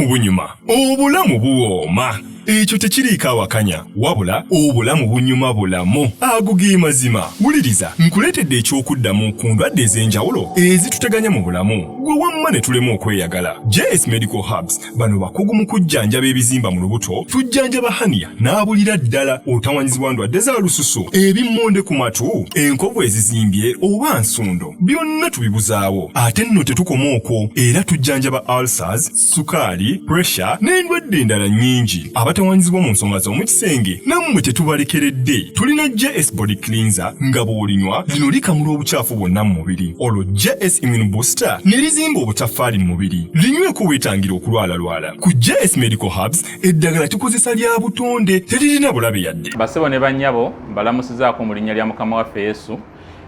Obulamu bunyuma, obulamu buwooma. Ekyo tekiriiko awakanya, wabula obulamu bunyuma bulamu. Ago ge mazima. Wuliriza, nkuleetedde eky'okuddamu ku ndwadde ez'enjawulo ezituteganya mu bulamu, gwe wamma ne tulema okweyagala. JS Medical Herbs bano bakugu mu kujjanjaba ebizimba mu lubuto, tujjanjaba hania n'abulira ddala, otawanyizibwa ndwadde za lususu, ebimmonde ku matu, enkovu ezizimbye oba nsundo, byonna tubibuzaawo. Ate nno tetukoma okwo, era tujjanjaba ulcers, sukaali, pressure n'endwadde endala nnyingi. Abatawanyizibwa mu nsonga z'omu kisenge nammwe tetubalekeredde. Tulina JS Body Cleanser nga bw'olinywa lino likamula obukyafu bwonna mu mubiri, olwo JS Immune Booster ne lizimba obutaffaali mu mubiri. Linyweko weetangira okulwalalwala. Ku JS Medical Herbs eddagala tukozesa lya butonde, teririna bulabe yadde. Basebo ne bannyabo, mbalamusizaako mu linnya lya Mukama waffe Yesu.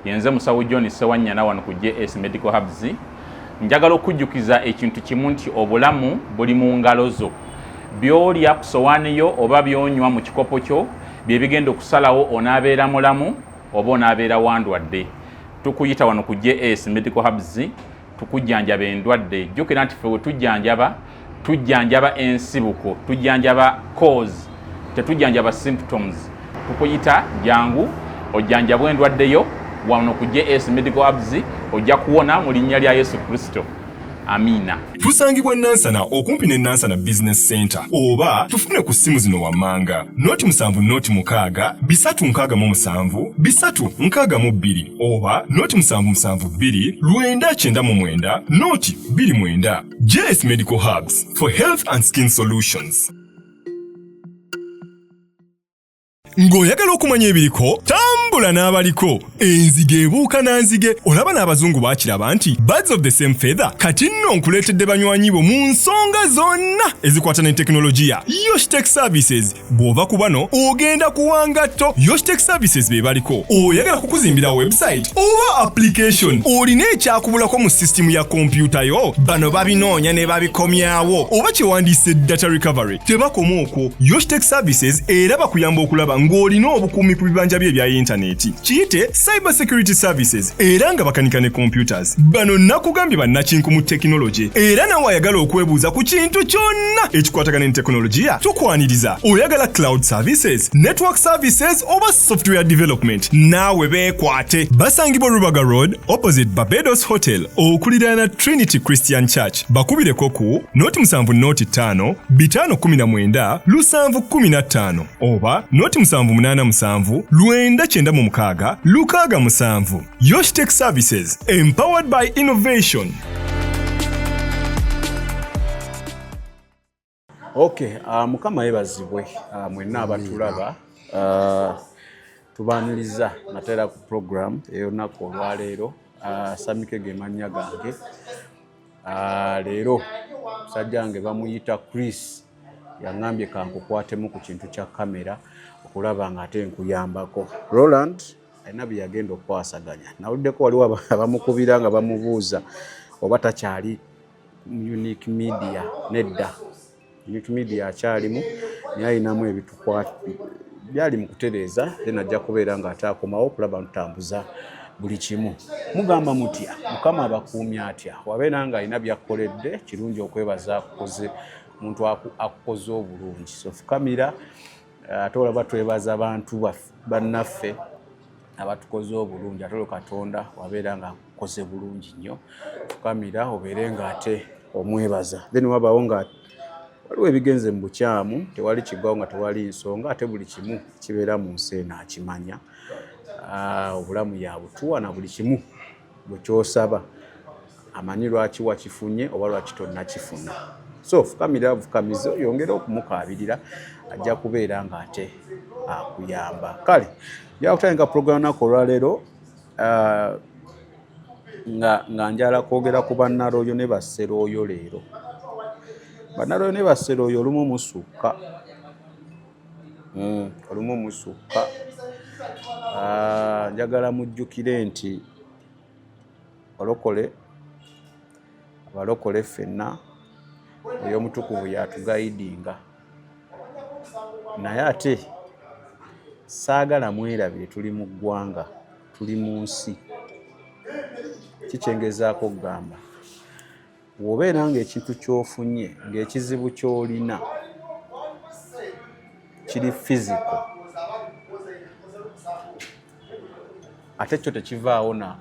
Yenze Musawo John Ssewanyana wano ku JS Medical Herbs. Njagala okujjukiza ekintu kimu nti obulamu buli mu ngalo zo. By'olya ku sowaani yo oba by'onywa mu kikopo kyo bye bigenda okusalawo onaabeera mulamu oba onaabeera wandwadde. Tukuyita wano ku JS Medical Herbs tukujjanjaba endwadde. Jjukira nti ffe we tujjanjaba, tujjanjaba ensibuko, tujjanjaba cause, tetujjanjaba symptoms. Tukuyita jangu ojjanjabwe endwadde yo wano ku JS Medical Herbs, ojja kuwona mu linnya lya Yesu Kristo. Amiina. Tusangibwa Nansana okumpi ne Nansana Business Center, oba tufune ku ssimu zino wammanga: 0 7 0 6 367 362 oba 0 7 7 2 999 0 29. JS Medical Herbs for health and skin solutions. Ng'oyagala okumanya ebiriko, tambula n'abaliko. Enzige ebuuka na nzige. Olaba n'abazungu baakiraba nti birds of the same feather. Kati nno nkuleetedde banywanyi bo mu nsonga zonna ezikwata ne tekinologiya, Yoshtech Services. Bw'ova ku bano ogenda kuwangatto. Yoshtech Services be baliko. Oyagala kukuzimbira website oba application, olina ekyakubulako mu sisitimu ya kompyuta yo, bano babinoonya ne babikomyawo, oba kyewandiise data recovery. Tebakoma okwo, Yoshtech Services era bakuyamba okulaba ng'olina obukuumi ku bibanja bye ebya yintaneti, kiyite cyber security services, era nga bakanika ne computers. Bano nakugambye bannakinku mu tekinologi, era nawe ayagala okwebuuza ku kintu kyonna ekikwatagana ne tekinologiya, tukwaniriza. Oyagala cloud services, network services oba software development, naawe beekwate. Basangibwa Rubaga Road, opposite Barbados Hotel, okuliraana Trinity Christian Church. Bakubireko ku 0 7 0 5 519 715 oba 0 7 8 7 996 67. Yoshtech Services, empowered by innovation. Okay, Mukama yebazibwe mwenna abatulaba. Tubaaniriza natera ku program ey'olunaku olwaleero. Samike ge mannya gange. Leero musajja wange bamuyita Chris, yaŋŋambye kankukwatemu ku kintu kya kamera okulaba nga ate nkuyambako. Roland alina bye yagenda okukwasaganya. Nawuliddeko waliwo abamukubira nga bamubuuza oba takyali Unique Media. Nedda, Unique Media akyalimu, naye alinamu ebitukwata byali mu kutereeza, then ajja kubeera ng'ate akomawo okulaba ntutambuza buli kimu. Mugamba mutya? Mukama abakuumye atya? Wabeera nga alina byakkoledde, kirungi okwebaza akukoze, omuntu akukoze obulungi. So fukamira, ate olaba twebaza bantu bannaffe abatukoze obulungi, ate olwo Katonda wabeera nga akukoze bulungi nnyo, fukamira obeere nga ate omwebaza. Then wabaawo nga waliwo ebigenze mu bukyamu, tewali kigwawo nga tewali nsonga, ate buli kimu kibeera mu nsi eno akimanya. Obulamu yabutuwa na buli kimu bwe kyosaba amanyi lwaki wakifunye oba lwaki tonnakifuna. So fukamira bufukamizi oyongere okumukaabirira, ajja kubeera ng'ate akuyamba. Kale nja kutandika puroguramu naku olwaleero nga njala kwogera ku bannalooyo ne basserooyo. Leero bannalooyo ne basserooyo olumu musukka, olumu musukka. Njagala mujjukire nti olokole, abalokole ffenna oyo omutukuvu yatugayidinga, naye ate saagala mwerabire tuli mu ggwanga, tuli mu nsi. Kikyengezaako okugamba Bw'obeera ng'ekintu ky'ofunye, ng'ekizibu ky'olina kiri physical, ate kyo tekivaawo na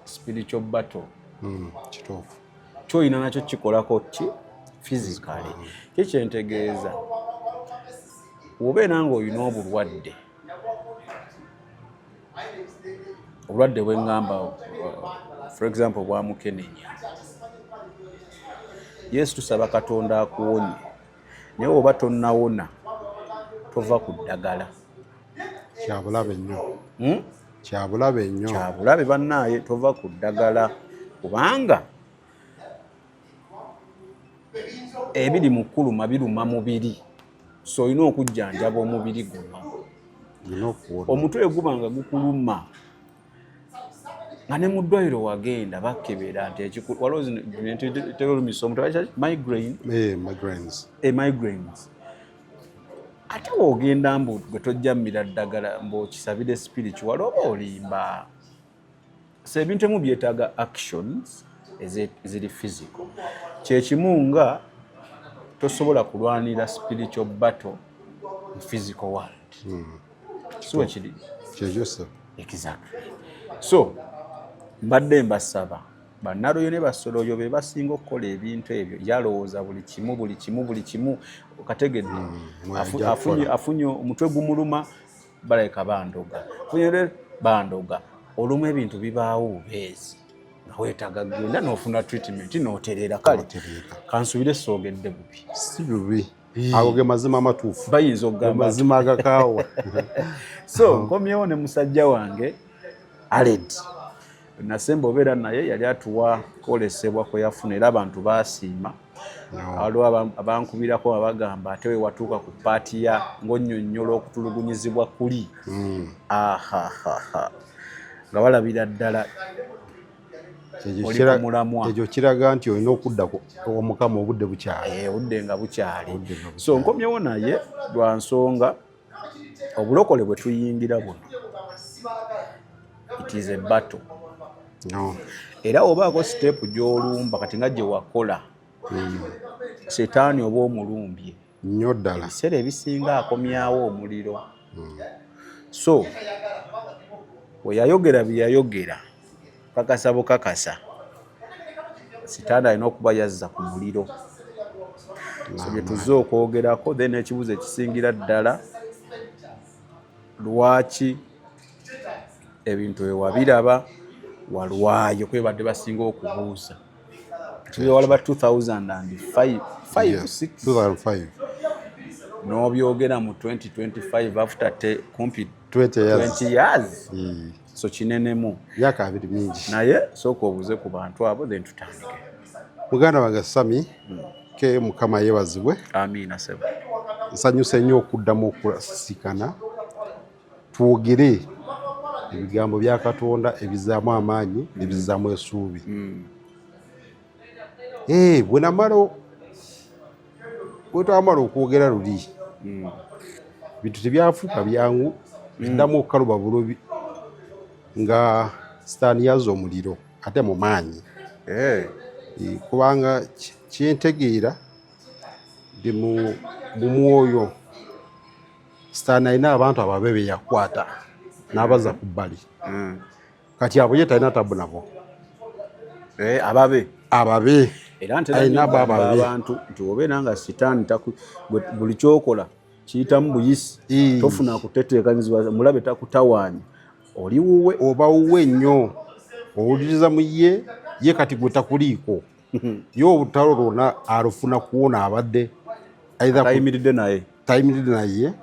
spiritual battle. Kituufu. Kyolina nakyo kikolako ki physically. Ki kyentegeeza, bw'obeera ng'olina obulwadde, obulwadde bweŋŋamba, for example, bwamukenenya, yesu tusaba Katonda akuwonye, naye oba tonnawona tova ku ddagala. Kyabulabe nnyo. Kyabulabe nnyo. Kyabulabe bannaaye, tova ku ddagala, kubanga ebiri mu kuluma biruma mubiri, so olina okujjanjaba omubiri guno. Olina okuwona. Omutwe guba nga gukuluma, nga ne mu ddwaliro wagenda bakebera nti waliwo zino terumisa omutwe, migraine. Migraines. Migraines. Ate woogenda mbu gwe tojja mmira ddagala, mbu okisabire spiritual, oba olimba. So ebintu ebimu byetaaga actions ziri physical. Kyekimu nga tosobola kulwanira spiritual battle mu physical world. Si wekiri? Kyekyo ssebo. Exactly. So mbadde mbasaba bannaloyo ne basoloyo be basinga okukola ebintu ebyo. Yalowooza buli kimu, buli kimu, buli kimu okategedde. Mwajja kukola. Afunye omutwe gumuluma, balabika bandoga, afunye bandoga. Olumu ebintu bibaawo bubeezi nga weetaaga genda n'ofuna treatment n'otereera. Kale N'otereera. Kansubire soogedde bubi. Si bubi, ago ge mazima amatuufu. Bayinza okugamba Mazima agakaawa. So nkomyewo ne musajja wange Aled. Nasemba obeera naye yali atuwa kwolesebwa kwe yafuna, era abantu baasiima. Waliwo abankubirako abagamba ate we watuuka ku part ya ng'onnyonnyola okutulugunyizibwa kuli, ahahaha, nga balabira ddala Ekyo oli ku mulamwa. Ekyo kiraga nti olina okudda Omukama obudde bukyali. Obudde nga bukyali. Obudde nga bukyali. So nkomyewo naye lwa nsonga obulokole bwe tuyingira buno, it is a battle. No. Era obaako step gy'olumba kati nga gye wakola, setaani oba omulumbye Nnyo ddala. Ebiseera ebisinga akomyawo omuliro. So we yayogera bye yayogera, kakasa bukakasa sitaani alina okuba yazza ku muliro. So bye tuzze okwogerako, then ekibuzo ekisingira ddala, lwaki ebintu wewabiraba walwayo? Kwebadde basinga okubuuza. Walaba 2005, 5, 6, 2005. N'obyogera mu 2025 after kumpi 20 years. 20 years. So kinenemu. Myaka 20 mingi. Naye sooka obuze ku bantu abo, then tutandike. Muganda wange Sami ke, Mukama yeebazibwe. Amiina sebo. Nsanyuse nnyo okuddamu okusisikana twogere ebigambo bya Katonda ebizaamu amaanyi nebizaamu essuubi. Bwe namala, bwe twamala okwogera luli, bintu tebyafuuka byangu. Biddamu okukaluba bulobi nga sitaani yazza omuliro ate mu maanyi. Kubanga kyentegeera ndi mu mwoyo, sitaani alina abantu ababe be yakwata n'abaza ku bbali. Kati abo ye talina tabu nabo. Ababe. Ababe. Era ntera Alina nnyo abo okugamba ababe. abantu nti obeera nga sitaani buli kyokola kiyitamu buyisi, tofuna kuteteekanyizibwa, mulabe takutawaanya, oli wuwe. Oba wuwe nnyo, owuliriza mu ye. Ye kati gwe takuliiko, ye olutalo lwonna alufuna kuwona abadde either tayimiridde naye. Tayimiridde naye,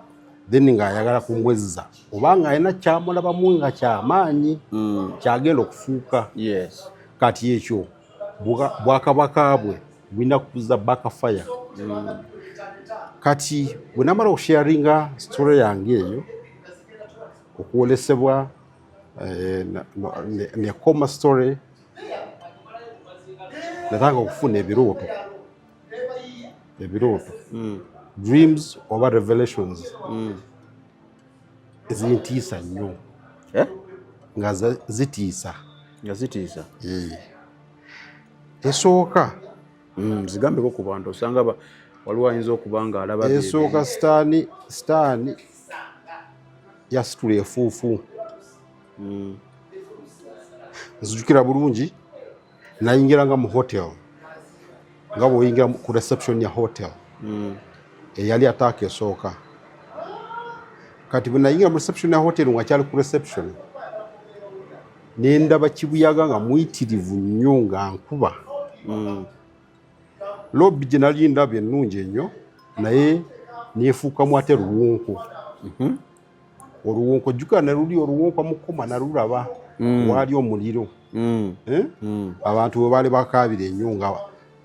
then ng'ayagala kumwezza oba ng'alina kyamulabamu nga kyamaanyi kyagenda okufuuka. Kati ekyo bwakabaka bwe bulina kuza backfire. Kati bwe namala okusharinga story yange eyo, okwolesebwa, nekoma story, natanga okufuna ebirooto, ebirooto, dreams oba revelations zintiisa nnyo. Eh? Nga zitiisa. Nga zitiisa. Eh. Esooka. Zigambeko ku bantu, osanga waliwo ayinza okuba nga alaba. Esooka, sitaani yasitula efuufu. Nzijukira bulungi, nayingiranga mu hotel, nga bw'oyingira ku reception ya hotel. Eyali attack esooka. Kati bwe nayingira mu reception ya hotel, nga kyali ku reception, nendaba kibuyaga nga muyitirivu nnyo nga nkuba. Lobby gye nali ndaba ennungi ennyo, naye neefuukamu ate luwonko. Oluwonko, jjukira ne luli oluwonko mukoma nalulaba. Waali omuliro. Eh? Abantu bwe baali bakaabira ennyo nga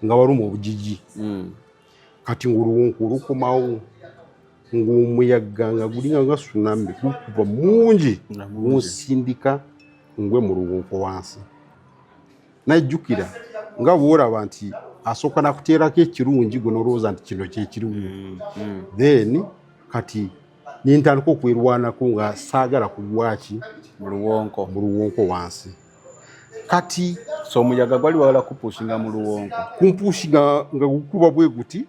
baluma obugigi. Kati ngaoluwonko olukomawo, ng'omuyaga nga gulinga nga tsunami, gukuba mungi, gunsindika ngwe mu luwonko wansi. Najjukira nga bwolaba nti asooka nakuteerako ekirungi, gwe nolowooza nti kino kyekirungi. Then kati nintandika okwerwanako nga saagala kugwaki. Mu luwonko. Mu luwonko wansi. Kati So omuyaga gwali wagala kupushinga mu luwonko? Kumpushinga nga gukuba bwe guti,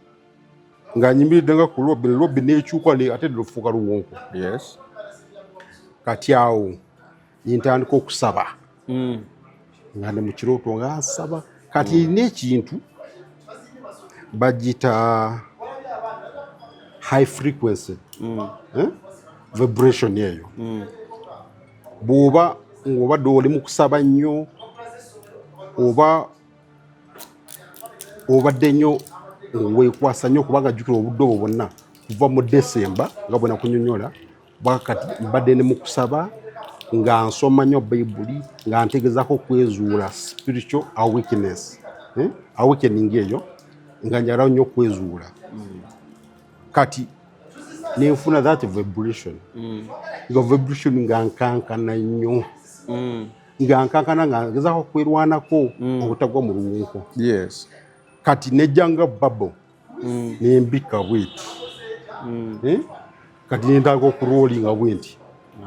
nga nyimiridde nga ku lobby, lobby nekyuka ate lufuuka luwonko. Kati awo nintandika okusaba nga ndi mu kirooto, nga nsaba. Kati erina ekintu bagita high frequency, eh? Vibration eyo, bw'oba ng'obadde oli mu kusaba nnyo oba obadde nnyo weekwasa nnyo, kubanga jjukira obudde obwo bwonna kuva mu Desemba nga bwe nakunyonyola, kati mbadde ne mu kusaba, nga nsoma nnyo Bayibuli, nga ntegezaako okwezuula spiritual awakeness, eh? Awakening eyo nga njagala nnyo okwezuula. Kati nenfuna that vibration, nga vibration nga nkankana nnyo, nga nkankana, nga ngezaako okwerwanako obutagwa mu luwunko. Kati nejja nga bubble, nembika bweti. Eh? Kati nentandika okurollinga bwenti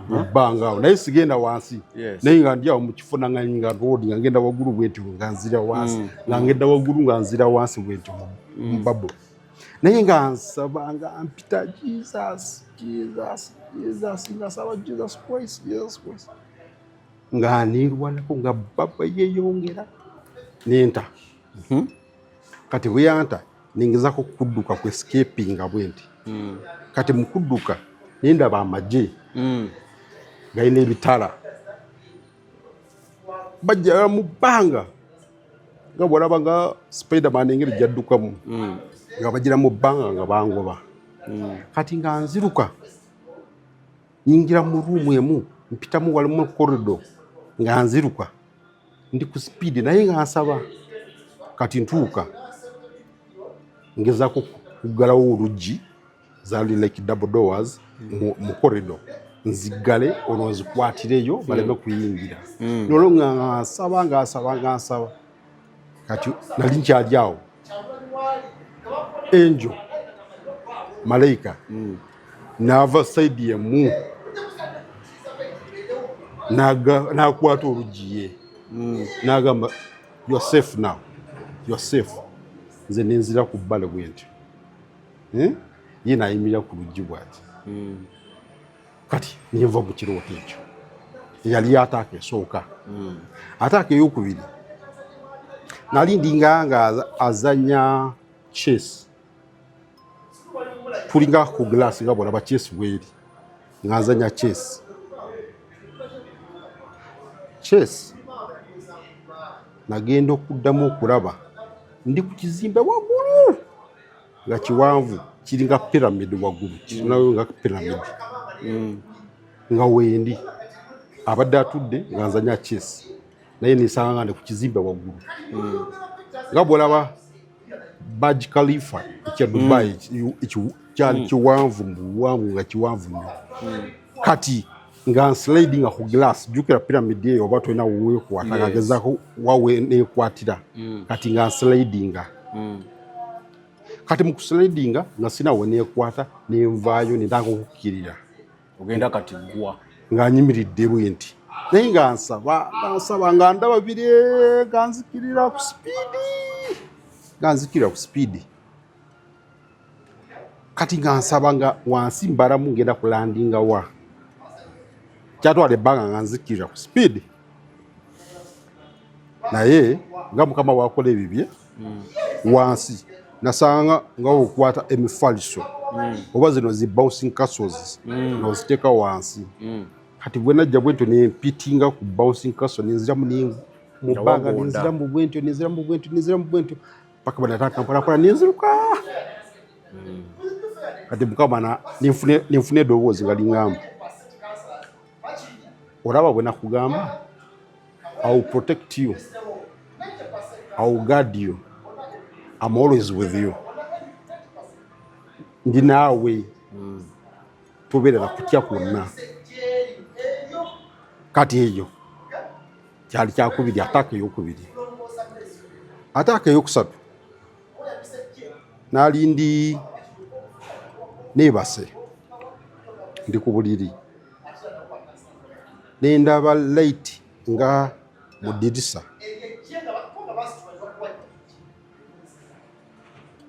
mu bbanga awo, naye sigenda wansi. Naye nga ndi awo mu kifo nga rollinga, ngenda waggulu bwenti nga nzira wansi, nga ngenda waggulu nga nzira wansi bwenti mu bubble, naye nga nsaba, nga mpita Jesus, Jesus, Jesus, nga nsaba Jesus Christ, Jesus Christ, nga nirwanako, nga bubble yeyongera nenta. Kati bwe yanta, ningezako kudduka ku escapinga bwenti. Kati mu kudduka nendaba amagye galina ebitala, bajja mu bbanga, nga bwolaba nga Spiderman engeri gyaddukamu, nga bagira mu bbanga nga bangoba. Kati nga nziruka, nyingira mu room emu, mpitamu walimu corridor, nga nziruka ndi ku speed, naye nga nsaba. Kati ntuuka, ngezaako kuggalawo oluggi, zaali like double doors mu corridor, nziggale olwo nzikwatireyo baleme kuyingira. Nolwo nga nsaba, nga nsaba, nga nsaba. Kati nali nkyali awo, angel, malayika n'ava side emu, n'akwata oluggi ye, n'agamba, "You are safe now, you are safe." Nze nenzira ku bbale bwe ntyo. Eh? Ye nayimirira ku luggi bwati. Kati nenva mu kirooto ekyo. Eyali attack esooka. Attack eyokubiri, nali ndinga nga azanya chess, tulinga ku glass, nga bwolaba chess bweri, nga nzanya chess. Chess nagenda okuddamu okulaba ndi ku kizimbe waggulu nga kiwanvu, kiringa pyramid waggulu, kirinayo nga pyramid, nga wendi abadde atudde nga nzanya chess, naye nesanga nga ndi ku kizimbe waggulu, nga bwolaba Burj Khalifa ekya Dubai. Kyali kiwanvu mu buwanvu, nga kiwanvu nnyo. Kati nga nslidinga ku glass. Jjukira pyramid eyo oba tolina weekwata, nga gezaako wawe neekwatira. Kati nga nslidinga, kati mu kuslidinga nga sina we neekwata, nenvaayo, nentandika okukkirira. Ogenda kati gwa. Nga nyimiridde bwe nti, naye nga nsaba, nga nsaba, nga ndaba bire, nga nzikirira ku speed. Nga nzikirira ku speed. Kati nga nsaba nga wansi mbalamu ngenda kulandinga wa. Kyatwala ebbanga nga nzikirira ku speed. Naye nga Mukama bw'akola ebibye wansi nasanga nga okwata emifaliso oba zino zi bouncing castles n'oziteeka wansi. Kati bwe najja bwentyo nempitinga ku bouncing castle, nenziramu mu bbanga, wagonda. Nenziramu bwentyo, nenziramu bwentyo, nenziramu bwentyo paka bwe nataka mpolampola nenziruka. Kati Mukama nenfuna eddoboozi nga liŋŋamba, "Olaba bwe nakugamba, I will protect you, I will guard you, I'm always with you, ndi naawe, tobeera na kutya kwonna." Kati eyo kyali kyakubiri, attack eyokubiri. Attack eyokusatu, naali ndi neebase, ndi ku buliri, nendaba light nga mu ddirisa.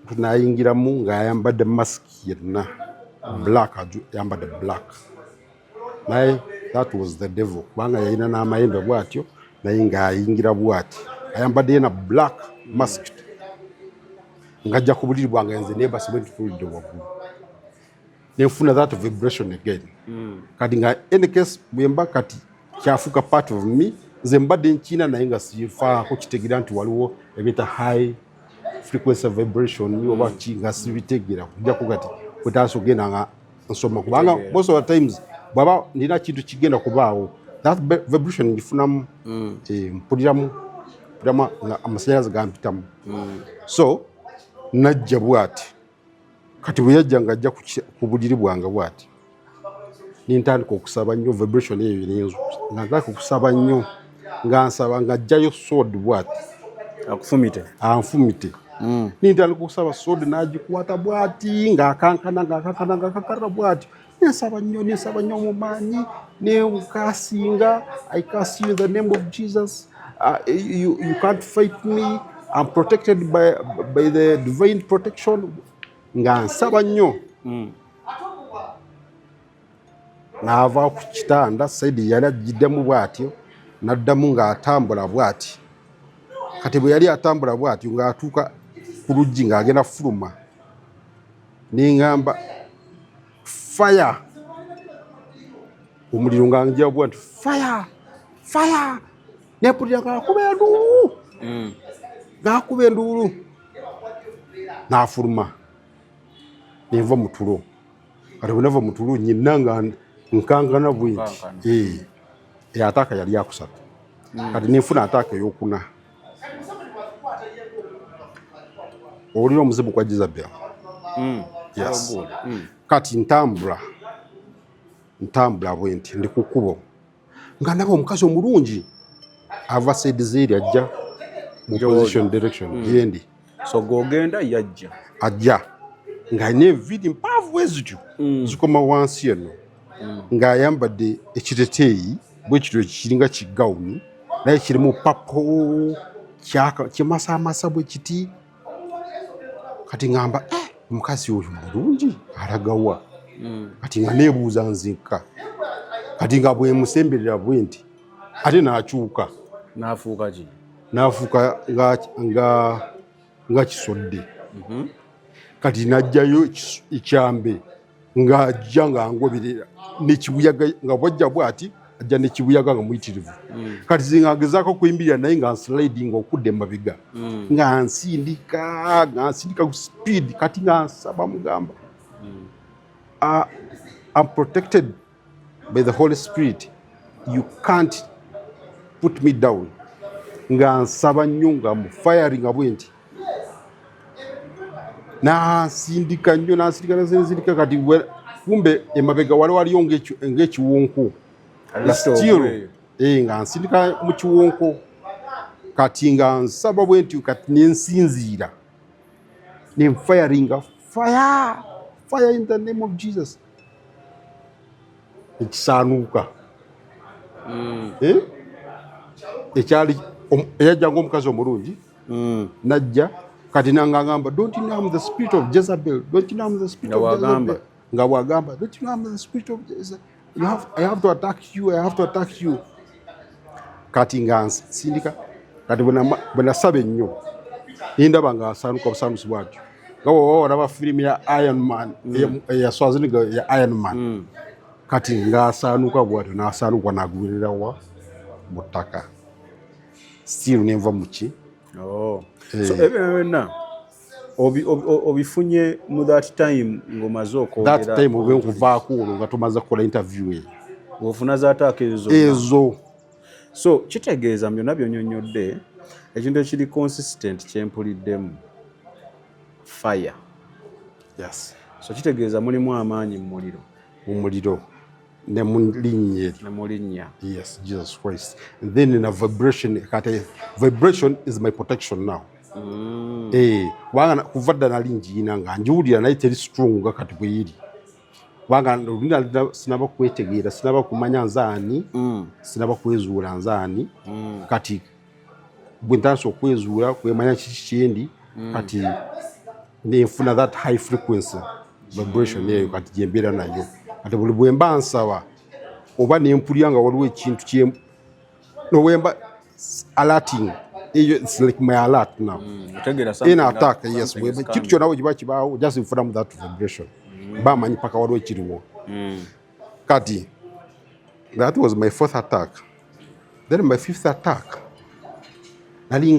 Tunayingiramu ng'ayambadde masiki yenna black, ayambadde black, naye that was the devil, kubanga yalina n'amayembe bw'atyo, naye ng'ayingira bw'ati, ayambadde yena black masked, ng'ajja ku buliri bwange. Nze neebase bwe ntutulidde waggulu, nenfuna that vibration again. Kati nga any case bwemba kati kyafuuka part of me, nze mbadde nkiina, naye nga sifaako kitegeera nti waliwo ebita high frequency vibration oba ki, nga sibitegeera kujjako kati kwetaasa ogenda nga nsoma, kubanga most of the times bwaba nina kintu kigenda kubaawo, that vibration ngifunamu, mpuliramu, mpuliramu nga amasanyalaze gampitamu. So najja bwati. Kati bwe yajja nga ajja ku buliri bwange bwati, nintandika okusaba nnyo. Vibration eyo nenzu nga ntandika okusaba nnyo, nga nsaba nga ajjayo sword bwati. Akufumite. Anfumite. Nintandika okusaba, sword n'agikwata bwati, ng'akankana, ng'akankana, ng'akankana bwati. Nensaba nnyo, nensaba nnyo mu maanyi, nenkasinga, "I curse you in the name of Jesus. You can't fight me. I'm protected by the divine protection." Nga nsaba nnyo, n'ava ku kitanda side yali agiddemu bw'atyo, n'addamu ng'atambula bw'ati. Kati bwe yali atambula bw'atyo ng'atuuka ku luggi ng'agenda fuluma, neŋŋamba, "Fire!" Omuliro nga nja bwa nti, "Fire, fire!" Nempulira ng'akuba enduulu, ng'akuba enduulu, n'afuluma. Nenva mu tulo. Kati bwe nava mu tulo, nyinna nga nkankana bwe nti. Nkankana. Eh, attack yali yakusatu. Kati nenfuna attack eyokuna. Owulira omuzimu gwa Jezebel? Yes. Kati ntambula, ntambula bwe nti, ndi ku kkubo, nga ndaba omukazi omulungi ava side zeeri, ajja mu position direction gyendi. So gogenda, yajja. Ajja ng'alina enviiri mpanvu bwe zityo, zikoma wansi eno, ng'ayambadde ekiteteeyi bwe kityo kiringa kigawuni, naye kirimu purple, kimasaamasa bwe kiti. Kati ŋŋamba, "Eh, omukazi oyo mulungi, alagawa?" Kati nga neebuuza nzekka. Kati nga bwemusemberera bwe nti, ate n'akyuka. N'afuuka ki? N'afuuka nga kisodde. Kati n'ajjayo ekyambe, ng'ajja ng'angoberera nekibuyaga, nga bwajja bw'ati ajja nekibuyaga nga muyitirivu. Kati nze nga ngezaako okuyimbirira, naye nga nsliding okudda emabega, nga nsindika, nga nsindika ku speed. Kati nga nsaba, mugamba, "I'm protected by the Holy Spirit, you can't put me down." Nga nsaba nnyo, nga mu firing bwe nti, nansindika nnyo, nansindika, nansindika. Kati kumbe emabega wali waliyo ng'ekiwonko. At Still, ogweyo. Nga nsindika mu kiwonko. Kati nga nsaba bwe nti, kati nensinziira, nenfiringa, "Fire, fire in the name of Jesus!" Ekisaanuuka. Eh? Ekyali eyajja ngaomukazi omulungi, najja. Kati nangagamba, "Don't you know I'm the spirit of Jezebel? Don't you know I'm the spirit Nga of bw'agamba. Jezebel?" Nga bwagamba, "Don't you know I'm the spirit of Jezebel? I have to attack you, I have to attack you." Kati nga nsindika. Kati bwe nasaba ennyo, nindaba nga asaanuka busanusi bwatyo, nga bwoba olaba firimu ya Iron Man, eya Schwarzenegger ya Iron Man. Kati ng'asaanuka bwatyo, n'asaanuka n'agwirira wa mu ttaka. Still nenva muki. Oh. So ebyo byonna obifunye mu that time ng'omaze okwogera? That time obe nkuvaako olwo nga tumaze kukola interview eyo. Ng'ofuna za attack ezo zonna? Ezo. So kitegeeza mu byonna byonyonnyodde, ekintu ekiri consistent kyempuliddemu, fire. Yes. So kitegeeza mulimu amaanyi mu muliro. Mu muliro ne mu linnya eryo. Ne mu linnya. Yes, Jesus Christ. And then in a vibration, kati vibration is my protection now. Kubanga kuva dda nali ngiina nga njiwulira, naye teri strong nga kati bweyiri, kubanga oluli nali sinaba kwetegeera, sinaba kumanya nzaani, sinaba kwezuula nzaani. Kati bwe ntandise okwezuula, kwemanya kiki kyendi, kati nenfuna that high frequency vibration eyo. Kati gyembeera nayo kati, buli bwe mba nsaba oba nempulira nga waliwo ekintu kye nowemba alerting eyo, it's like my alert now. Otegeera in attack, yes. something is Kintu coming. kyonna bwe kiba kibaawo, just nfunamu that vibration, bamanyi paka waliwo ekiriwo. Kati that was my fourth attack. Then my fifth attack, nali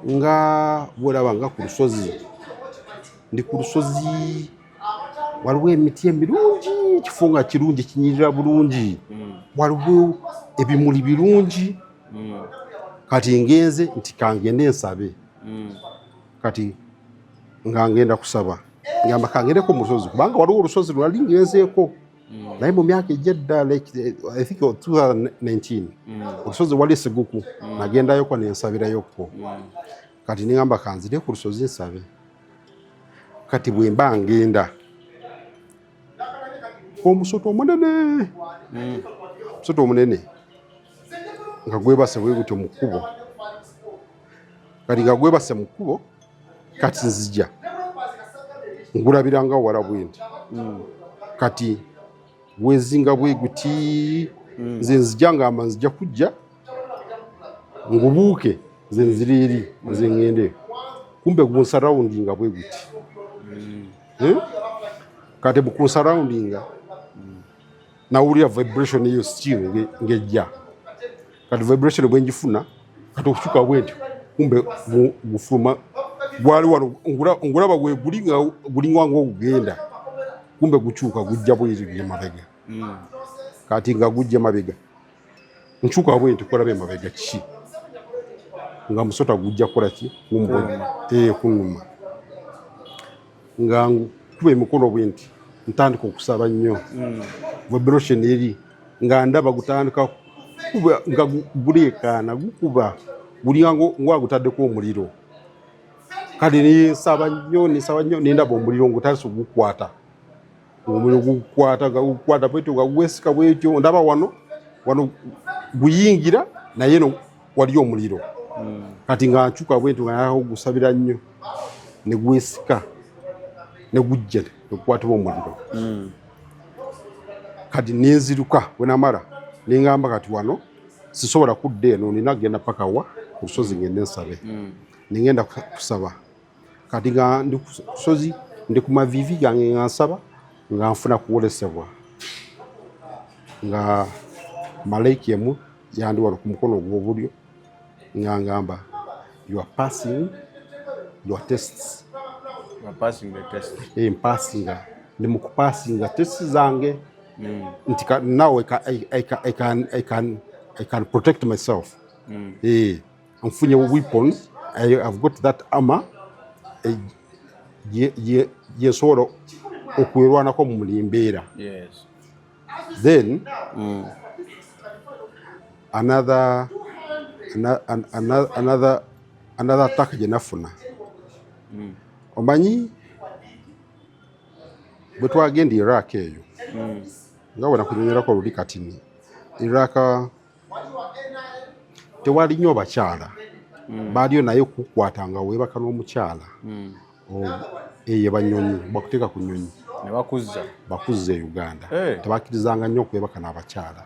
nga bwolaba nga ku lusozi, ndi ku lusozi, waliwo emiti emirungi, ekifo nga kirungi, kinyirira bulungi, waliwo ebimuli birungi. Kati ngenze nti kangende nsabe. Kati nga ngenda kusaba, ngamba kangendeko mu lusozi, kubanga waliwo olusozi lwali ngenzeeko naye mu myaka egyedda, like, I think 2019, olusozi wali Seguku, nagendayoko nensabirayoko. Kati nengamba kanzire ku lusozi nsabe. Kati bwe mba ngenda, omusota omunene, omusota omunene nga gwebase bwe gutyo mu kkubo. Kati nga gwebase mu kkubo, kati nzija ngulabiranga wala bwe nti. Kati gwezinga bwe guti, nze nzija ngamba nzija kujja ngubuuke, nze nzira eri, nze ŋŋende, kumbe gunsurroundinga bwe guti. Eh? Kati mukunsurroundinga, nawulira vibration eyo still ng'ejja. Kati vibration bwe njifuna, kati okukyuka bwe ntyo, kumbe gufuluma gwali wano, ngulaba gwe guli nga gulinga ng'ogugenda, kumbe gukyuka gujja bweri emabega. Kati nga gujja mabega, nkyuka bwe nti kulaba emabega kiki, nga musota gujja kukola ki? Kumbona, kunuma. Nga nkuba emikono bwe nti, ntandika okusaba nnyo. Vibration eri nga ndaba gutandika kuba nga guleekaana, gukuba, gulinga ngwagutaddeko omuliro. Kale nensaba nnyo, nensaba nnyo, nendaba omuliro ngutandise ogukwata, omuliro gukwata, nga gukwata bwetyo, nga gwesika bwetyo. Ndaba wano wano guyingira, naye no waliyo omuliro. Kati nga nkyuka bwentyo, nga nayaka gusabira nnyo, ne gwesika ne gujja negukwatibwa omuliro. Kati nenziruka. Bwe namala neŋŋamba, kati wano sisobola kudda eno, nina kugenda paka wa ku lusozi ngende nsabe. Nengenda kusaba. Kati nga ndi ku lusozi, ndi ku maviivi gange nga nsaba, nga nfuna kuwolesebwa, nga malayika emu yandi wano ku mukono ogw'obulyo, nga ngamba, "You are passing your tests." You are passing the test. Mpasinga, ndi mu kupasinga test zange, nti now I can protect myself. Nfunye weapons, I've got that armor, gye nsobola okwerwanako mu buli mbeera. Then another attack gye nafuna, omanyi bwe twagenda Iraq eyo, nga bwe nakunyonyerako luli, katini Iraq tewali nnyo bakyala. Baaliyo naye okukukwata nga weebaka n'omukyala eyo banyonyi bakuteeka ku nyonyi. Ne bakuzza. Bakuzza e Uganda. Eh. Tebakkirizanga nnyo okwebaka n'abakyala.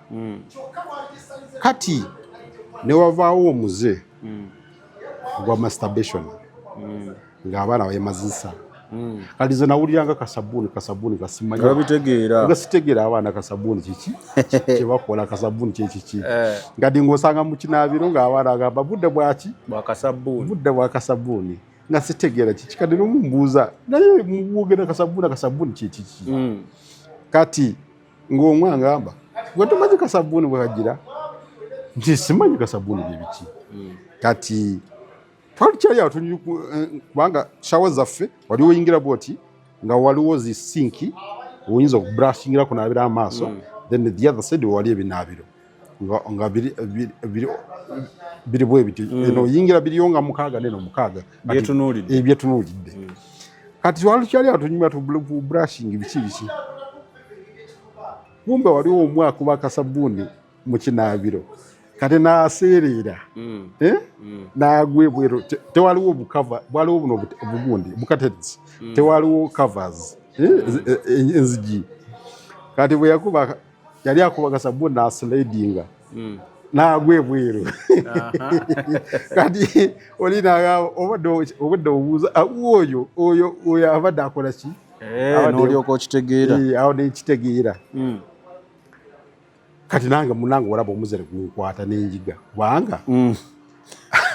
Kati ne wavaawo omuze ogwa masturbation ng'abaana bemazisa. Kati nze nawuliranga kasabuuni kasabuuni kasimanyi. Babitegeera. Nga sitegeera abaana kasabuuni kiki kyebakola, kasabuuni kyekiki. Eh. Nga ng'osanga mu kinaabiro ng'abaana agamba budde bwaki? Bwakasabuuni. Budde bwa kasabuuni, nga sitegeera kiki. Kati nomumbuuza naye mwogera kasabuuni, akasabuuni kyekiki? Kati ng'omwe angamba, gwe tomanyi kasabuuni bwe kagira? Nti simanyi kasabuuni bye biki. Kati twali kyali awo tuli kubanga shower zaffe wali oyingira bwoti nga waliwo zi sinki oyinza okubrushingira kunaabira amaaso, then the other side wali ebinaabiro nga biri bwe biti. Eno oyingira biriyo nga 6 neno 6. Byetunuulidde. Eh, byetunuulidde. Kati twali kyali awo tunyumya tu brushing biki biki, kumbe waliwo omwe akuba akasabuuni mu kinaabiro, kati n'aseereera, eh? N'agwa ebweru. Tewaliwo bukava, bwaliwo buno obugundi bucurtains, tewaliwo covers, eh? Enzigi. Kati bwe yakuba, yali akuba kasabuuni n'aslidinga n'agwa ebweru. Kati oli nagamba, obadde obuuza, "Ah, oyo oyo abadde akola ki?" Eh, n'olyoka okitegeera. Eh, awo nekitegeera. Kati nange munange olaba omuzere gunkwata nenjiga kubanga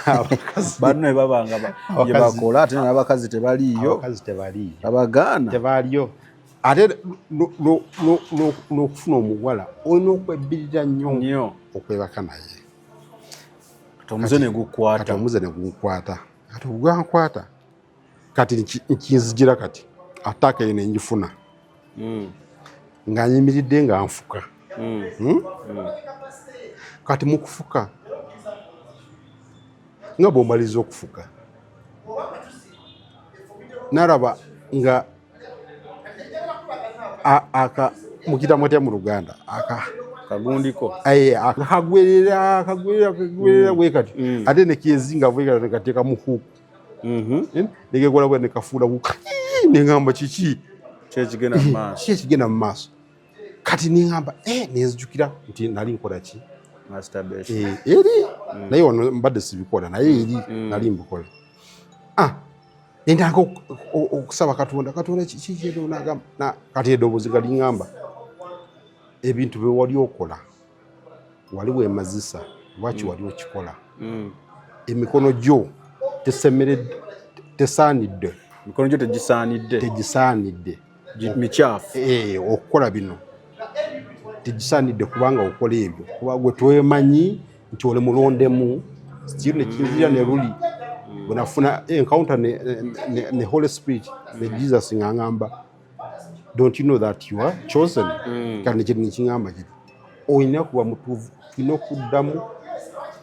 abakazi Banno bebabanga bye bakola, ate n'abakazi tebaliiyo. Abakazi tebaliiyo. Abagaana. Tebaliyo. Ate n'okufuna omuwala olina okwebbirira nnyo nnyo okwebaka naye. Kati omuze ne Kati gukwata. Omuze ne gunkwata. Kati ogwankwata, kati nkinzigira, kati attack eyo nenjifuna nga nyimiridde nga nfuka. Hmm? Kati mu kufuka, nga bw'omaliriza okufuka, nalaba nga aka mukita mutya mu Luganda aka? Kagundiko. Aye, akagwerera akagwerera akagwerera bwe kati, ate nekezinga bwe kati, nekateeka mu hook. Nekekola bwe nekafuula ku, neŋŋamba kiki? Kyekigenda mu maaso. Ki ekigenda mu maaso? Kati neŋŋamba, eh, nenzijukira nti nali nkola ki? Masturbation. Eh, eri naye wano mbadde sibikola, naye eri nali mbikola. Ah, nentandika okusaba Katonda, Katonda kiki kyendonagamba? Kati eddoboozi nga liŋŋamba, ebintu bye wali okola wali weemazisa, lwaki wali okikola? Emikono gyo tesemeredde, tesaanidde. Emikono gyo tegisaanidde. Tegisaanidde. Mikyafu. Eh, okukola bino tegisaanidde kubanga okola ebyo kuba gwe twemanyi nti oli mulondemu. Still nekinzira ne luli bwe nafuna encounter ne Holy Spirit ne Jesus nga ngamba, "Don't you know that you are chosen?" Kati nekiri nekiŋŋamba kiti olina kuba mutuufu, tulina okuddamu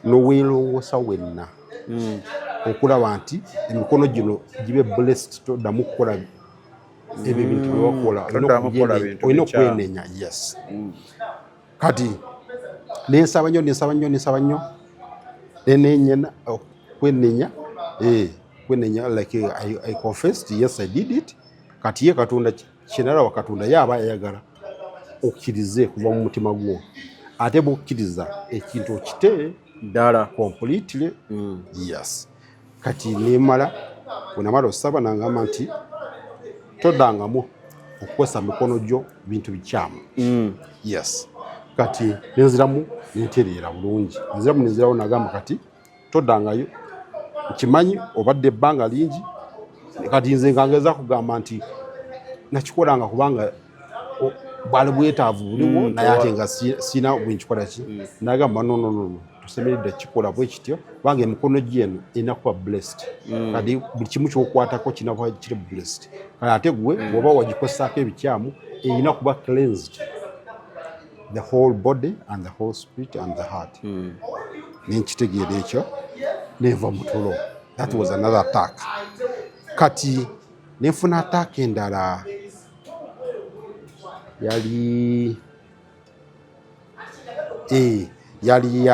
noweerongoosa wenna okulaba nti emikono gino gibe blessed, toddamu kukola ebyo ebintu byewakola. Toddamu kukola bintu olina bikyamu. okwenenya, yes. Kati nensaba nnyo, nensaba nnyo, nensaba nnyo, nenenyena kwenenya, eh, kwenenya, like I confessed, yes, I did it. Kati ye Katonda kyenalaba, Katonda ye aba ayagala okkirize kuva mu mutima gwo, ate bwokkiriza ekintu okite ddala completely. Yes. Kati nemala, bwenamala osaba, nangamba nti toddangamu okukozesa mikono gyo bintu bikyamu. Yes. Kati nenziramu nentereera bulungi, nenziramu nenzirawo, nagamba kati toddangayo, nkimanyi obadde ebbanga lingi. Kati nze nga ngeza kugamba nti nakikolanga kubanga bwali bwetaavu buliwo, naye ate nga sina bwenkikola ki. Nagamba, "No, no, no, no, tosemeredde kikola bwe kityo kubanga emikono gyeno erina kuba blessed." Kati buli kimu kyokwatako kinakuba kiri blessed. Kale ate gwe bw'oba wagikozesaako ebikyamu, erina kuba cleansed, the whole body and the whole spirit and the heart. Nenkitegeera ekyo, nenva mu tulo. That was another attack. Kati nenfuna attack endala, yali yali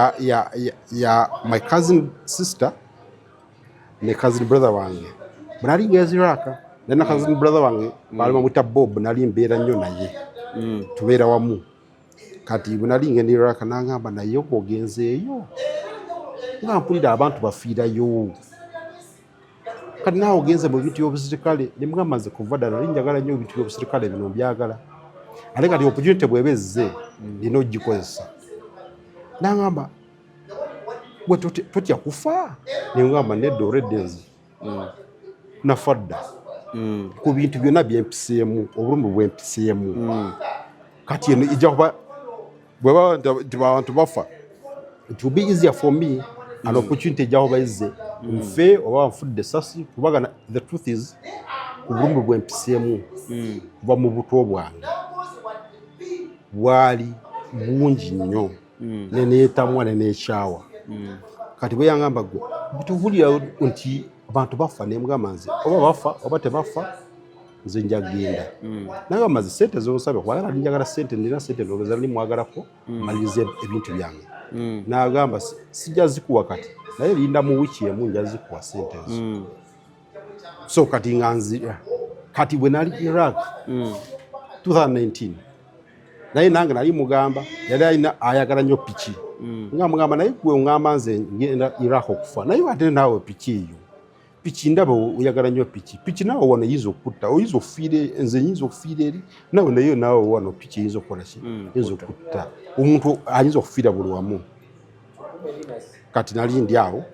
ya my cousin sister. Ne cousin brother wange bwe nali ngenze Iraq, nalina cousin brother wange baali bamuyita Bob, nali mbeera nnyo naye, tubeera wamu. Kati bwe nali ngenda Iraq n'angamba, naye ogenzeeyo nga mpulira abantu bafiirayo, kati naawe ogenze mu bintu by'obusirikale. Ne mugamba, nze kuva ddala nali njagala nnyo ebintu by'obusirikale, bino mbyagala, ate kati opportunity bw'eba ezze nina ogikozesa. N'angamba, gwe totya kufa? Ne ngamba, nedda, already nze nafa dda ku bintu byonna byempiseemu, obulumi bwempiseemu. Kati eno ejja kuba bweba nti abantu bafa, it will be easier for me, an opportunity ejja kuba ezze nfe oba nfudde esasi, kubanga the truth is obulumi bwempiseemu kuva mu buto bwange bwali bungi nnyo, neneetamwa neneekyawa. Kati bwe yangamba, gwe tuwulira nti abantu bafa, nemugamba, nze oba bafa oba tebafa, nze njagenda. Nagamba, nze sente zonsabe, kubanga nali njagala sente, nina sente, ndowooza nali mwagalako maliriza ebintu byange. Nagamba, sijja zikuwa kati, naye linda mu wiiki emu nja zikuwa sente ezo. So kati nga nzira, kati bwe nali Iraq 2019, naye nange nali mugamba, yali alina ayagala nnyo piki, nga mugamba, naye gwe oŋŋamba nze ngenda Iraq okufa, naye ate naawe piki eyo, piki ndaba oyagala nnyo piki, piki naawe wano eyinza okutta, oyinza okufiira, nze nyinza okufiira eri naawe, naye naawe wano piki eyinza okukola ki, eyinza okutta omuntu, ayinza okufiira buli wamu. Kati nali ndi awo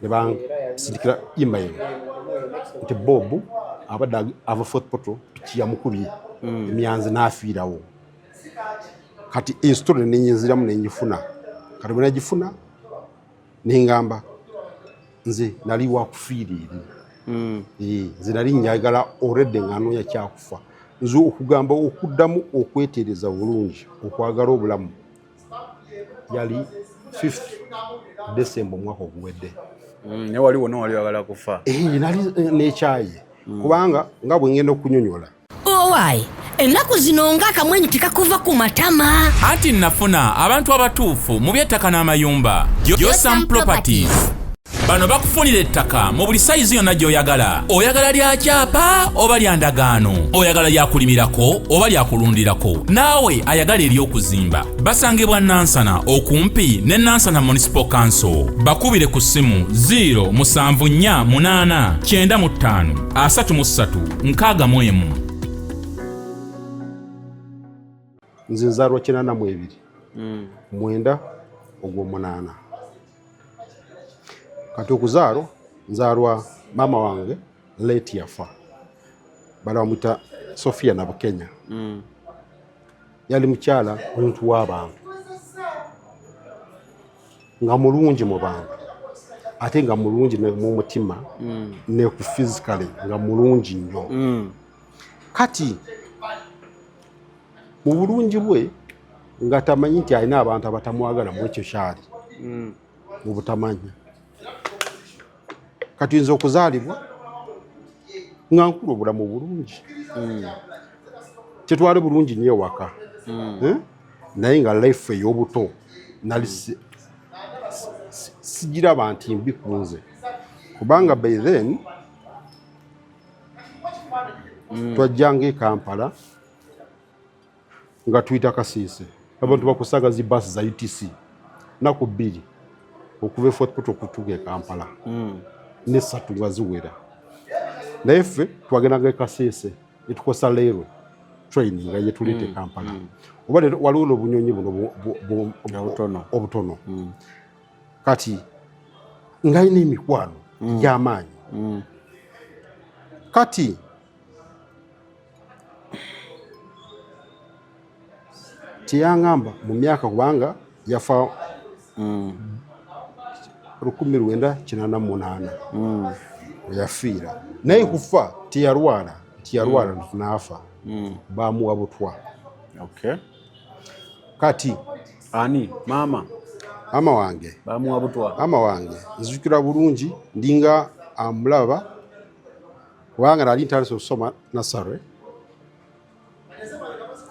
ne bansindikira email nti Bob abadde ava Fort Portal, piki yamukubye emyanzi n'afiirawo. Kati estory nenyinziramu nenjifuna. Kati bwe nagifuna nengamba, nze nali wakufiira eri. Nze nali njagala already nga noonya kyakufa. Nze okugamba okuddamu okwetereza bulungi okwagala obulamu yali 5th December omwaka oguwedde. Naye wali wonna wali oyagala kufa? Nali nekyaye kubanga nga bwe ngenda okunyonyola. Owaayi, ennaku zino ng'akamwenyu tekakuva ku matama. Anti nafuna abantu abatuufu mu by'ettaka n'amayumba, Josam Properties. Bano bakufunira ettaka mu buli sayizi yonna gy'oyagala. Oyagala lya kyapa oba lya ndagaano, oyagala lyakulimirako oba lyakulundirako, naawe ayagala ery'okuzimba. Basangibwa Nansana, okumpi ne Nansana Municipal Council. Bakubire ku ssimu 0748 95 33 61. Nze nzaalwa 82, 9 ogw'omunaana. Kati okuzaalwa, nzaalwa maama wange late yafa, bala bamwita Sofia Nabukenya. Yali mukyala muntu w'abantu, nga mulungi mu bantu, ate nga mulungi ne mu mutima ne ku physically nga mulungi nnyo. Kati mu bulungi bwe nga tamanyi nti alina abantu abatamwagala mu ekyo kyali mu butamanya. Kati nze okuzaalibwa nga nkula obulamu bulungi, tetwali bulungi nnyo ewaka. Eh? Naye nga life ey'obuto nali sigiraba nti mbi ku nze, kubanga by then twajjanga e Kampala nga tuyita Kasiise, abantu bakusaga zi basi za UTC naku 2 okuva e Fort Portal okutuuka e Kampala, nesatu nga ziwera. Naye ffe twagendanga e Kasiise netukosa railway train nga yetuleeta e Kampala, oba leero waliwo n'obunyonyi buno Obutono. Obutono. Kati ng'alina emikwano gy'amaanyi. Kati teyangamba mu myaka, kubanga yafa 1988 weyafiira, naye kufa teyalwala nti yalwala nti n'afa, bamuwa butwa. Kati Ani maama? Maama wange. Bamuwa butwa? Maama wange nzijukira bulungi, ndinga amulaba, kubanga nali ntandise okusoma nursery.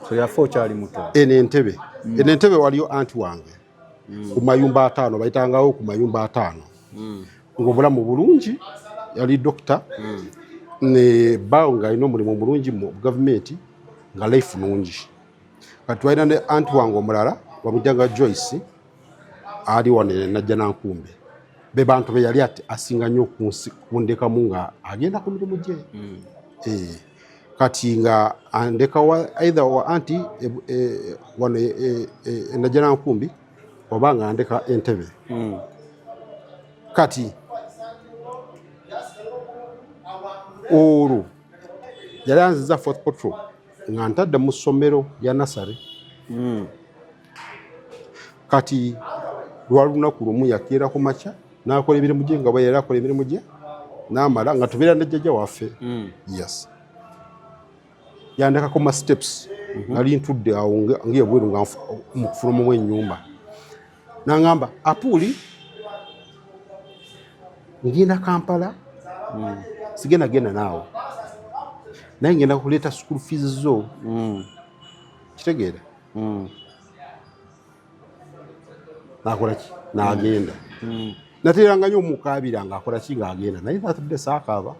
So yafa okyali muto? Eno entebe, eno entebe waliyo anti wange ku mayumba 5, bayitangawo ku mayumba 5. Ng'obulamu bulungi, yali dokita ne bbaawe ng'alina omulimu omulungi mu gavumenti, nga life nungi. Kati twalina ne anti wange omulala bamuyitanga Joyce, ali wano e Najjanankumbi. Be bantu be yali asinga nnyo kundekamu nga agenda ku mirimu gye. Kati nga andeka wa either wa anti wano e Najjanankumbi oba nga andeka Entebbe. Kati olwo yali anziza Fort Portal nga ntadde mu ssomero lya nasale. Kati lwali lunaku lumu yakeera ku makya n'akola emirimu gye nga bwe yali akola emirimu gye, n'amala nga tubeera ne jjajja waffe. Yes, yandekako ma steps. Nali ntudde awo ng'ebweru nga mu kufulumamu ennyumba, n'aŋŋamba, "Apuuli, ngenda Kampala, sigenda genda naawe, naye ngenda kuleeta school fees zo." Kitegeera? Nakola ki? N'agenda. Nateranga nnyo omukaabira ng'akola ki, ng'agenda, naye natudde saakaaba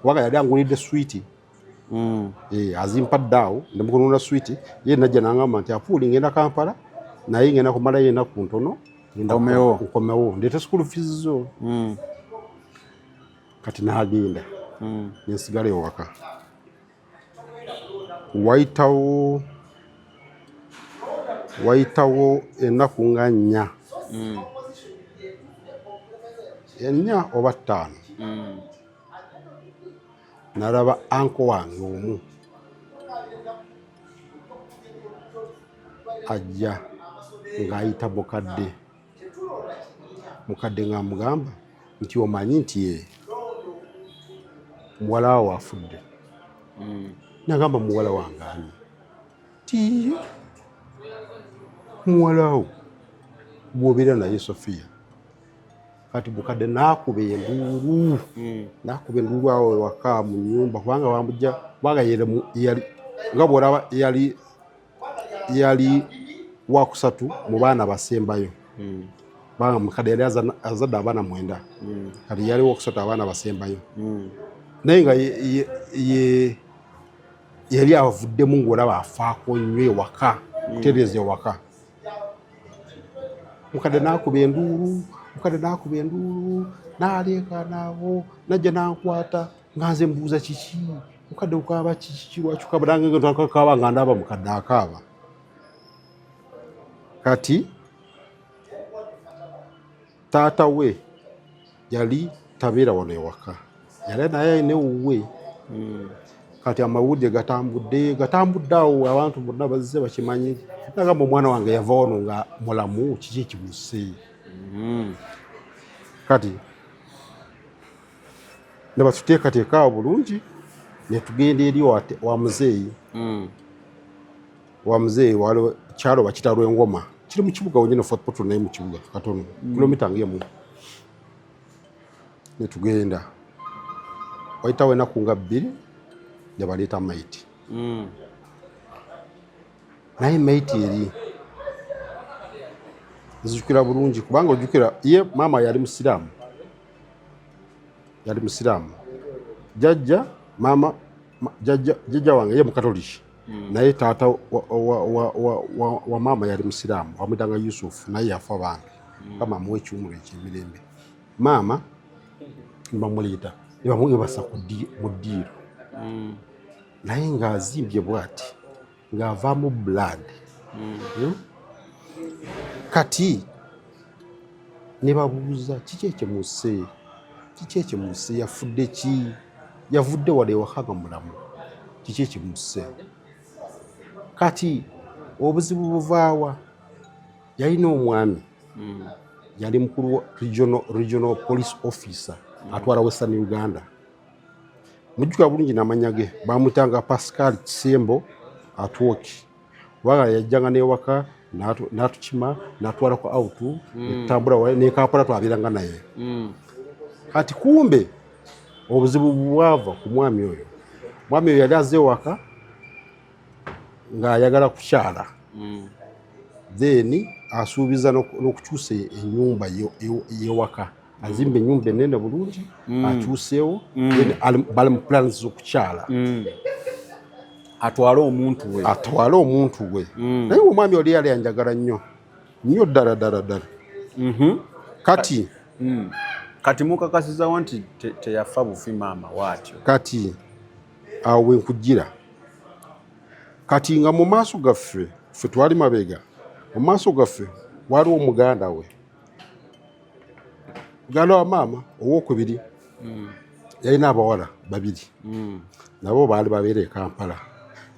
kubanga yali angulidde switi. Azimpadde awo ndi mukununa switi ye. Najja nangamba nti, "Apuuli, ngenda Kampala, naye ngenda kumalayo ennaku ntono." Nkomewo. Nkomewo ndeete school fees zo. Kati n'agenda, nensigala ewaka. Wayitawo ennaku nga 4, 4 oba 5, nalaba uncle wange omu ajja ng'ayita mukadde. Mukadde ng'amugamba nti, "Omanyi nti ye muwala wo afudde?" Nagamba, "Muwala wange ani?" Ti, "Muwala wo bw'obeera naye Sofiya." Kati mukadde n'akuba enduulu, n'akuba enduulu awo ewaka mu nyumba, kubanga bamujja, kubanga yali nga bw'olaba yali wakusatu mu baana basembayo, kubanga mukadde yali azadde abaana 9. Kati yali wakusatu, abaana basembayo, naye nga yali avuddemu ng'olaba afaako nnyo ewaka, kutereeza ewaka. Mukadde n'akuba enduulu, mukadde n'akuba enduulu, n'aleekaanaawo, najja n'ankwata nga nze mbuuza, "Kiki, mukadde? Okaaba kiki? Lwaki okaaba?" Nange kaaba nga ndaba mukadde akaaba. Kati taata we yali tabeera wano ewaka, yali naye alina ewuwe. Kati amawulire gatambudde, gatambudde awo, abantu bonna bazze bakimanyi. Nagamba, "Omwana wange yava wano nga mulamu, kiki ekimuse?" Kati ne batuteekateeka awo bulungi, ne tugenda eri wa muzeeyi. Wa muzeeyi waliwo kyalo bakita Lwengoma, kiri mu kibuga wenyine Fort Portal, naye mu kibuga katono, kilomita ng'emu. Ne tugenda, wayitawo enaku nga 2, ne baleeta maiti. Naye maiti eri nzijukira bulungi, kubanga ojjukira ye maama yali musiraamu, yali musiraamu. Jajja maama jjajja wange ye mukatoliki, naye taata wa maama yali musiraamu, bamuyitanga Yusufu, naye yafa bambi. Kama amuwa ekiwumulo ekyemirembe. Maama nebamuleeta, nebamwebasa mu ddiiro, naye ng'azimbye bw'ati, ng'avaamu blood. Kati ne babuuza, "Kiki ekimuse? Kiki ekimuse? Yafudde ki? Yavudde wala ewaka nga mulamu, kiki ekimuse?" Kati obuzibu buvaawa? Yalina omwami, yali mukulu wa regional police officer atwala Western Uganda. Mujjukira bulungi n'amanya ge, bamutanga Pascal Kisembo Atwoki, kubanga yajjanga n'ewaka n'atukima n'atwalako out, netutambula ne Kampala twabeeranga naye. Kati kumbe obuzibu bwava ku mwami oyo. Mwami oyo yali azze ewaka ng'ayagala kukyala, then asuubiza n'okukyusa ennyumba yewaka. Azimba ennyumba enene bulungi, akyuseewo. Then bali mu plans z'okukyala. Atwale omuntu we. Atwale omuntu we. Naye omwami oli yali anjagala nnyo nnyo ddala ddala ddala. Kati Kati mukakasizawo nti teyafa bufi maama waatyo? Kati awo wenkujjira. Kati nga mu maaso gaffe, ffe twali mabega, mu maaso gaffe waliwo muganda we, muganda wa maama owokubiri. Yalina abawala babiri, nabo baali babeera e Kampala.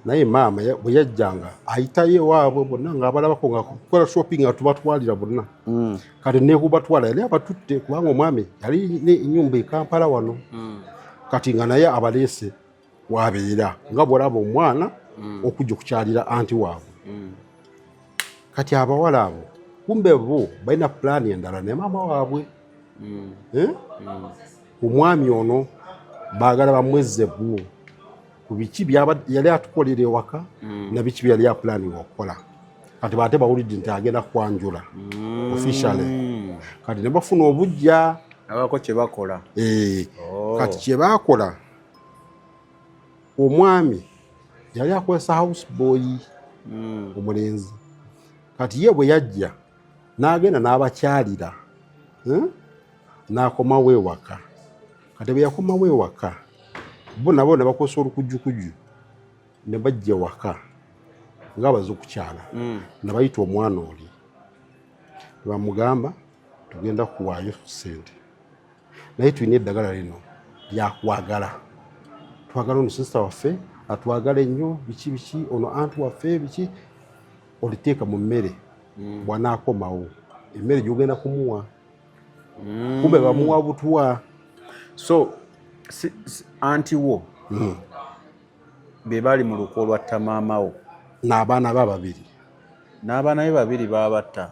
Naye maama bwe yajjanga ayitayo ewaabwe bonna ng'abalabako, nga kukola shopping nga tubatwalira bonna. Kati nekubatwala yali abatutte, kubanga omwami yali enyumba e Kampala wano. Kati nga naye abaleese wabeera, nga bwolaba omwana okujja okukyalira anti waabwe. Kati abawala abo kumbe bo balina pulaani endala ne maama waabwe. Eh? Omwami ono baagala bamwezze bo ku biki byaba yali atukolera ewaka na biki byali apulaninga okukola. Kati baate bawulidde nti agenda kwanjula officially, kati ne bafuna obujja. Abako kye bakola. Eh, Oh. kati kye baakola, omwami yali akozesa house boy omulenzi. Kati ye bwe yajja n'agenda n'abakyalira, eh? N'akomawo ewaka. Kati bwe yakomawo ewaka, bo nabo ne bakozesa olukujjukuju ne bajja ewaka nga baze okukyala, ne bayita omwana oli ne bamugamba, "Tugenda kuwaayo sente, naye tulina eddagala lino lyakwagala, twagala ono sister waffe atwagala ennyo, biki biki, ono anti waffe biki, oliteeka mu mmere, bw'anaakomawo emmere gy'ogenda kumuwa." Kumbe bamuwa butwa. So si, anti wo be bali mu lukwo olwatta maama wo? N'abaana be ababiri. N'abaana be babiri babatta?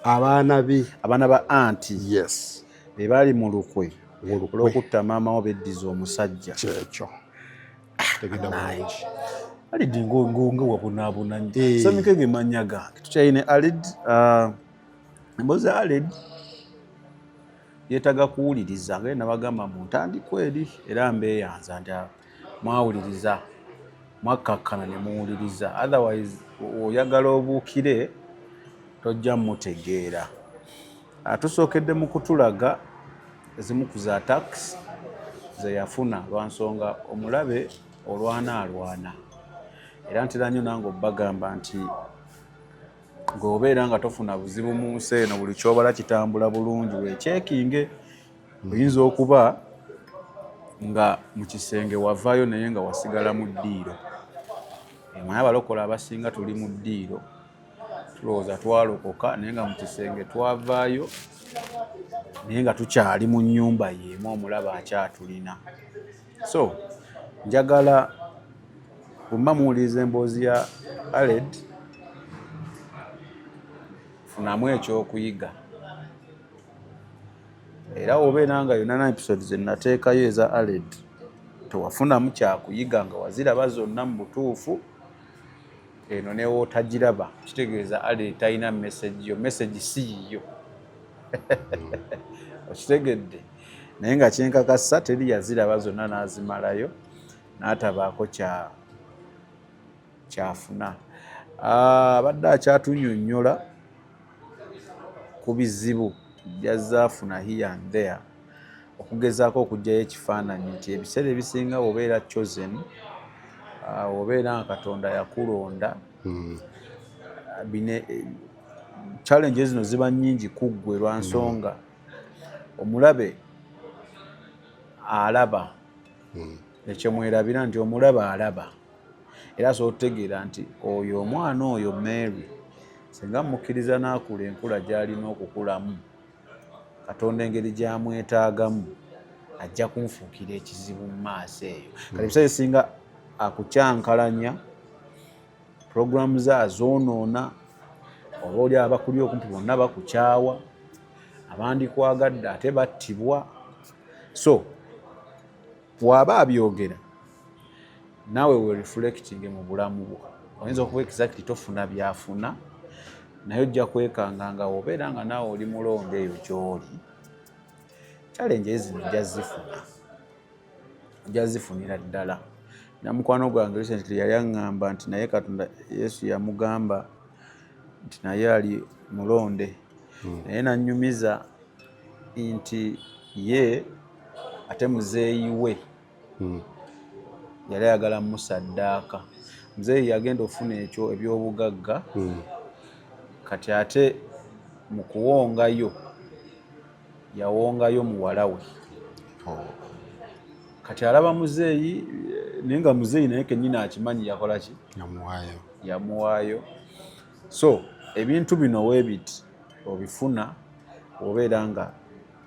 Abaana be. Abaana ba anti? Yes. Be bali mu lukwe olukwe olw'okutta maama wo, beddiza omusajja. Kyekyo, tegedda bulungi. Alid nga wabonaabona nnyo. Eh. Samikege mannya gange, tukyayine Alid. Emboozi ya Alid yeetaaga kuwuliriza, nga nabagamba mu ntandikwa eri, era mbeeyanza nti mwawuliriza, mwakkakkana ne muwuliriza. Otherwise oyagala obuukire tojja mutegeera. Tusookedde mu kutulaga ezimu ku za attacks ze yafuna lwa nsonga omulabe olwana alwana. Era ntera nnyo nange obbagamba nti ng'obeera nga tofuna buzibu mu nsi eno, buli kyobala kitambula bulungi, weekyekinge. Oyinza okuba nga mu kisenge wavaayo naye nga wasigala mu ddiiro. Naye abalokola abasinga tuli mu ddiiro, tulowooza twalokoka, naye nga mu kisenge twavaayo, naye nga tukyali mu nnyumba y'emu, omulaba akyatulina. So njagala bwemba muwuliriza emboozi ya Aled, funamu ekyokuyiga. Era wobeera nga yonna na episode ze nateekayo eza Aled tewafunamu kyakuyiga, nga waziraba zonna mu butuufu, eno newootagiraba kitegeeza Aled talina message yo, message si yiyo, okitegedde? Naye nga kyenkakasa teri yaziraba zonna n'azimalayo n'atabaako kya kyafuna. Abadde akyatunyonnyola ku bizibu byazze afuna here and there, okugezaako okuggyayo ekifaananyi nti ebiseera ebisinga bw'obeera chosen, obeera nga Katonda yakulonda, bine challenges zino ziba nnyingi ku ggwe lwa nsonga omulabe alaba. Ekyo mwerabira nti omulabe alaba, era asobola okutegeera nti oyo omwana oyo Mary, singa mukkiriza n'akula enkula gy'alina okukulamu, Katonda engeri gy'amwetaagamu, ajja kunfuukira ekizibu mu maaso eyo. Kati ebiseera ebisinga akukyankalanya puroguramu ze, azoonoona, oba oli abakuli okumpi bonna bakukyawa, abandikwagadde ate battibwa. So bw'aba abyogera, naawe we reflecting mu bulamu bwo. Oyinza okuba exactly tofuna byafuna, naye ojja kwekanga nga obeera nga naawe oli mulonde eyo gy'oli. Challenge ezino ojja zifuna, ojja zifunira ddala. Na mukwano gwange recently yali aŋŋamba nti naye Katonda Yesu yamugamba nti naye ali mulonde, naye nanyumiza nti ye ate muzeeyi we yali ayagala musaddaaka. Muzeeyi yagenda ofuna ekyo ebyobugagga, kati ate mu kuwongayo yawongayo muwala we. Kati alaba muzeeyi, naye nga muzeeyi naye kennyini akimanyi yakola ki? Yamuwaayo. Yamuwaayo. So ebintu bino weebiti obifuna obeera nga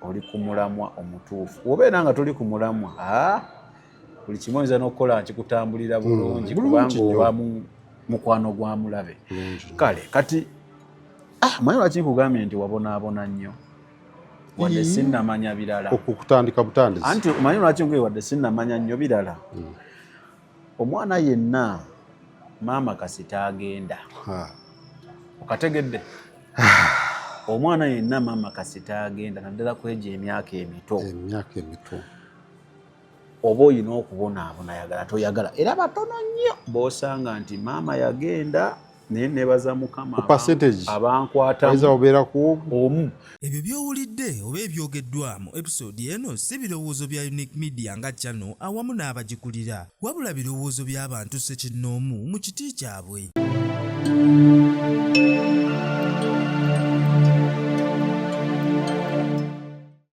oli ku mulamwa omutuufu. Obeera nga toli ku mulamwa, aa, buli kimu oyinza n'okukola nkikutambulira bulungi, Bulungi kubanga nnyo. oba mu mukwano gwa mulabe. Bulungi nnyo. Kale kati, ah, manyi lwaki nkugambye nti wabonaabona nnyo, wadde sinnamanya birala? Okutandika butandisi. Anti omanyi lwaki nkugambye wadde sinnamanya nnyo birala? Omwana yenna maama kasita agenda, okategedde, omwana yenna maama kasita agenda, naddala kwegyo emyaka emito, Emyaka emito. oba oyina okubonaabona, yagala toyagala. Era batono nnyo b'osanga nti maama yagenda naye nebaza Mukama Ku percentage. abankwatamu. Oyinza obeera ku omu. Ebyo by'owulidde oba ebyogeddwa mu episode eno si birowoozo bya Unique Media nga channel awamu n'abagikulira, wabula birowoozo by'abantu ssekinnoomu mu kiti kyabwe.